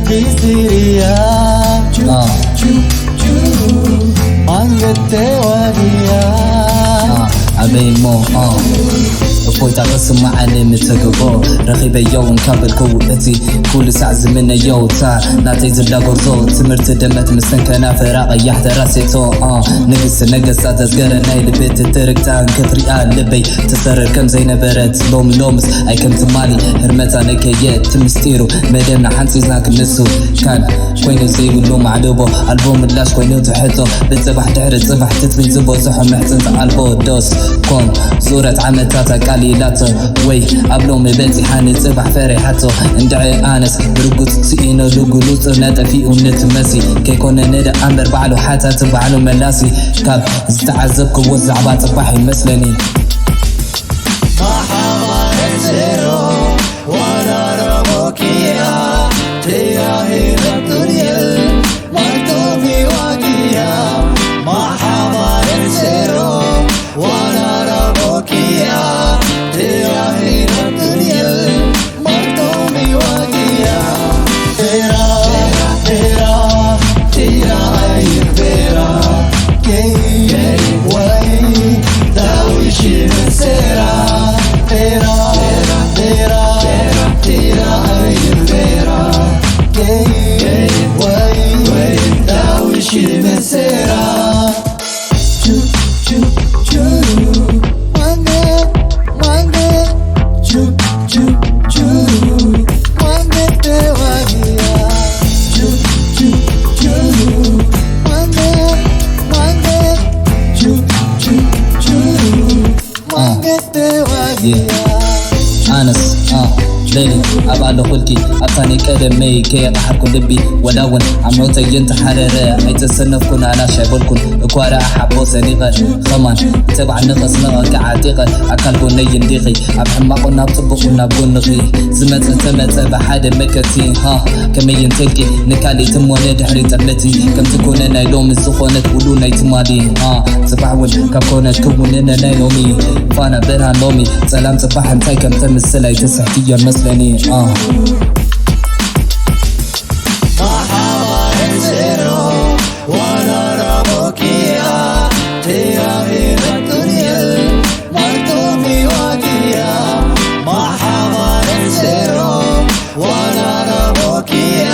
ቢሲሪያ አ፣ ማንገቴ ዋዲያ አ፣ ኣበይ እሞ፣ አ፣ እፎይታ ክስማዓኒ ምትግቦ ረኺበዮ እውን ካብ በልኩ እቲ ኩሉ ሳዕ ዝምነዮ ታ ናተይ ዝላ ጎርዞ ትምህርቲ ደመት ምስተንከና ፈራ ቀያሕ ተራሴቶ አ፣ ንግስቲ ነገስታት ዘዝገረ ናይ ልቤት ትርክታ እንክትሪኣ ልበይ ትሰርር ከም ዘይነበረት ሎም ሎምስ ኣይ ከም ትማሊ ህርመታ ነከየ ትምስጢሩ መደብና ሓንፂዝና ክንሱ ካን ኮይኑ ዘይብሉ ማዕደቦ ኣልቦ ምላሽ ኮይኑ ትሕቶ ብፅባሕ ድሕሪ ፅባሕ ትፅቢት ዝበዝሖ ምሕፅንታ ኣልቦ ዶስ ኮን ዙረት ዓመታት ኣቃሊላቶ ወይ ኣብ ሎሚ በፂሓ ንፅባሕ ፈሪሓቶ እንድዒ ኣነስ ብርጉፅ ስኢነሉ ግሉፅ ነጠፊኡ ንትመሲ ከይኮነ ንደኣ እምበር ባዕሉ ሓታቲ ባዕሉ መላሲ ካብ ዝተዓዘብክዎ ዛዕባ ፅባሕ ይመስለኒ ማሓባረ ዜሮ ዋላራ ቦኪያ ተያሂረ ዱንየል ማርቶሚ ዋጊያ ማሓባረ ዜሮ ዋላራ ቦኪያ ተያሂረ ዱንየል ማርቶሚ ዋጊያ ቴራ ቴራ ቴራ ኣይር ቴራ ጌይ ወይ ዳዊሽ መሴራ ቴራ ቴራ ቴራ ኣይር ቴራ ጌይ ወይ ዳዊሽ መሴራ ኣነስ ሌሊ ኣብ ኣለኹልኪ ኣብታ ናይ ቀደመይ ከየቕሓርኩ ልቢ ወላ እውን ኣምኖተይ እንተሓረረ ኣይተሰነፍኩን ኣላሽ ኣይበልኩን እኳ ደኣ ሓቦ ሰኒቐ ኸማን ተባዕ ንኸስመቐ ክዓጢቐ ኣካል ጎነይ እንዲኺ ኣብ ሕማቑን ኣብ ጽቡቑን ኣብ ጎንኺ ዝመጸ ተመጸ ብሓደ መከቲ ሃ ከመይ እንተልኪ ንካልእ ትሞነ ድሕሪ ጠመቲ ከምቲ ኮነ ናይ ሎሚ ዝኾነት ውሉ ናይ ትማሊ ሃ ጽባሕ እውን ካብ ኮነት ክውንነ ናይ ሎሚ ፋና ብርሃን ሎሚ ጸላም ጽባሕ እንታይ ከም ተምስል ኣይተስሕትዮን መስለኒ ሃ ማሓባረ ዜሮ ዋላራ ቦኪያ ተያሂረ ዱንየል ማርቶሚ ዋጊያ ማሓባረ ዜሮ ዋላራ ቦኪያ